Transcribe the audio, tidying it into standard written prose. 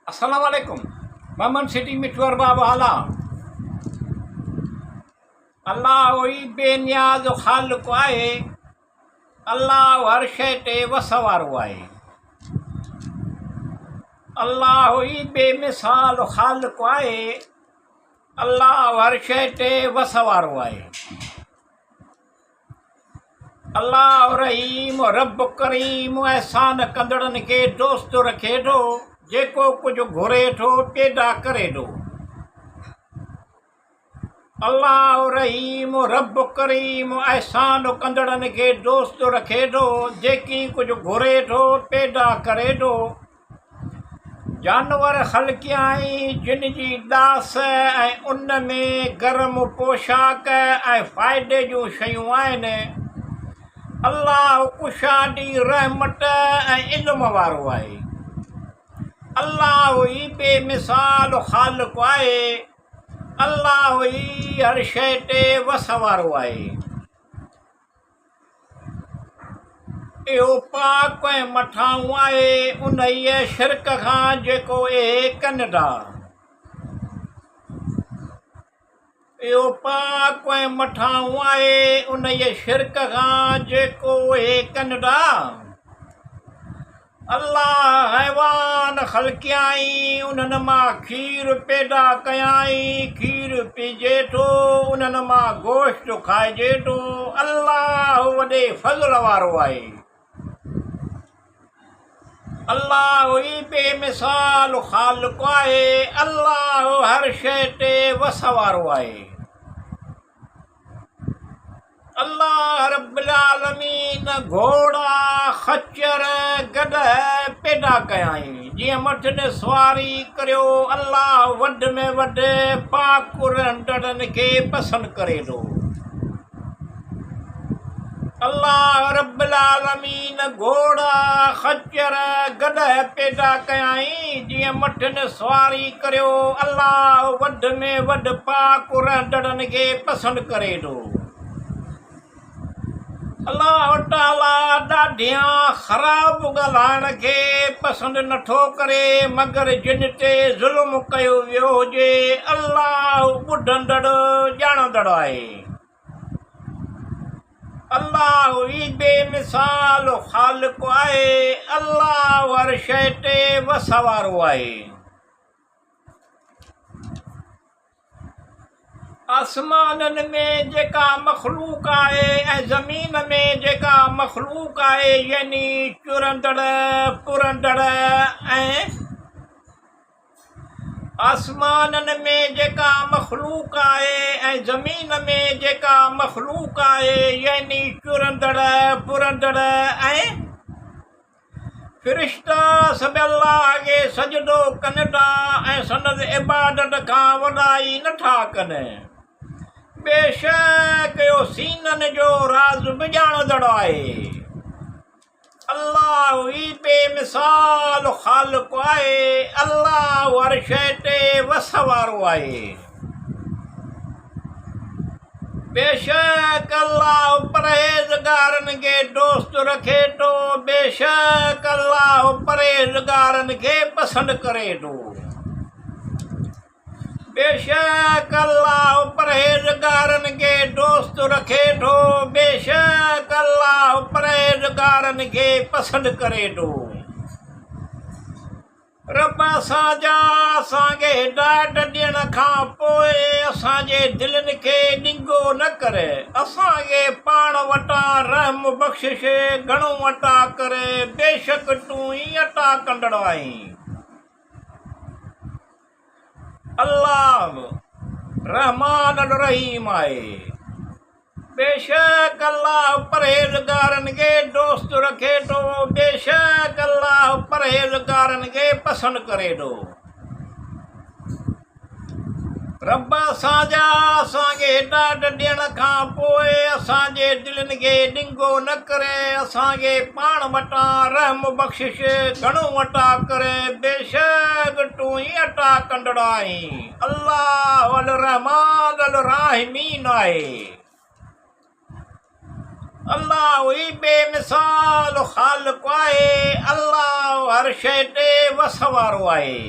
السلام عليڪم محمد سٽي مٺو ارباب هالا الله ئي بي نياز خالق آهي الله هر شيء تي وس وارو آهي الله ئي بي مثال خالق آهي الله هر شيء تي وس وارو آهي الله رحيم رب ڪريم احسان ڪندڙن کي دوست رکي ٿو، جيڪو ڪجهه گهري ٿو پيدا ڪري ٿو. الله رحيم رب ڪريم احسان ڪندڙن کي دوست رکي ٿو، جيڪي ڪجهه گهري ٿو پيدا ڪري ٿو. جانور خلقيائين جن جي ڏاس ۽ ان ۾ گرم پوشاڪ ۽ فائدي جون شيون آهن. الله ڪشادي رحمت ۽ علم وارو آهي. الله ئي بي مثال خالق آهي. الله ئي هر شيء تي وس وارو آهي. اهو پاڪ ۽ مٿانهون آهي انهيء شرڪ کان جيڪو اهي ڪن ٿا. اهو پاڪ ۽ مٿانهون آهي انهيء شرڪ کان جيڪو اهي ڪن ٿا. الله حيوان خلقيائين، انهن مان کير پيدا ڪيائين، کير پيئجي ٿو، انهن مان گوشت کائجي ٿو، الله وڏي فضل وارو آهي. الله ئي بي مثال خالق آهي، الله هر شيء تي وس وارو آهي. الله رب العالمين گهوڙا، خچر، گڏهه پيدا ڪيائين، جيئن مٿن سواري ڪريو، الله وڌ ۾ وڌ پاڪ رهندڙن کي پسند ڪري ٿو. الله رب العالمين گهوڙا، خچر، گڏهه پيدا ڪيائين، جيئن مٿن سواري ڪريو، الله وڌ ۾ وڌ پاڪ رهندڙن کي پسند ڪري ٿو. الله تعاليٰ ڏاڍيان خراب ڳالهائڻ کي پسند نٿو ڪري، مگر جن تي ظلم ڪيو ويو هجي، الله ٻڌندڙ ڄاڻندڙ آهي. الله ئي بي مثال خالق آهي، الله هر شيء تي وس وارو آهي. آسمانن ۾ جيڪا مخلوق آهي ۽ زمين ۾ جيڪا مخلوق آهي يعني چرندڙ پرندڙ ۽. آسمانن ۾ جيڪا مخلوق آهي ۽ زمين ۾ جيڪا مخلوق آهي يعني چرندڙ پرندڙ ۽. فرشتا سڀ الله کي سجدو ڪن ٿا ۽ سندس عبادت کان وڏائي نه ٿا ڪن. بيشڪ اهو سينن جو راز به ڄاڻندڙ آهي. الله ئي بي مثال خالق آهي، الله هر شيء تي وس وارو آهي. بيشڪ الله پرهيزگارن کي دوست رکي ٿو، بيشڪ الله پرهيزگارن کي پسند ڪري ٿو. بيشڪ الله پرهيزگارن کي دوست رکي ٿو، بيشڪ الله پرهيزگارن کي پسند ڪري ٿو. رب اسان جا اسان کي هدايت ڏيڻ کان پوء اسان جي دلين کي ڏنگو نه ڪر، اسان کي پاڻ وٽان رحم بخشش گهڻو عطا ڪر، بيشڪ تون ئي عطا ڪندڙ آهين. الله رحمان الرحيم آهي. بيشڪ الله پرهيزگارن کي دوست رکي ٿو، بيشڪ الله پرهيزگارن کي پسند ڪري ٿو. رب اسان جا اسان کي هدايت ڏيڻ کان پوء اسان جي دلين کي ڏنگو نه ڪر، اسان کي پاڻ وٽان رحم بخشش گهڻو عطا ڪر، بيشڪ تون ئي عطا ڪندڙ آهين. الله الرحمان الراحمين آهي. الله ئي بي مثال خالق آهي، الله هر شيء تي وس وارو آهي.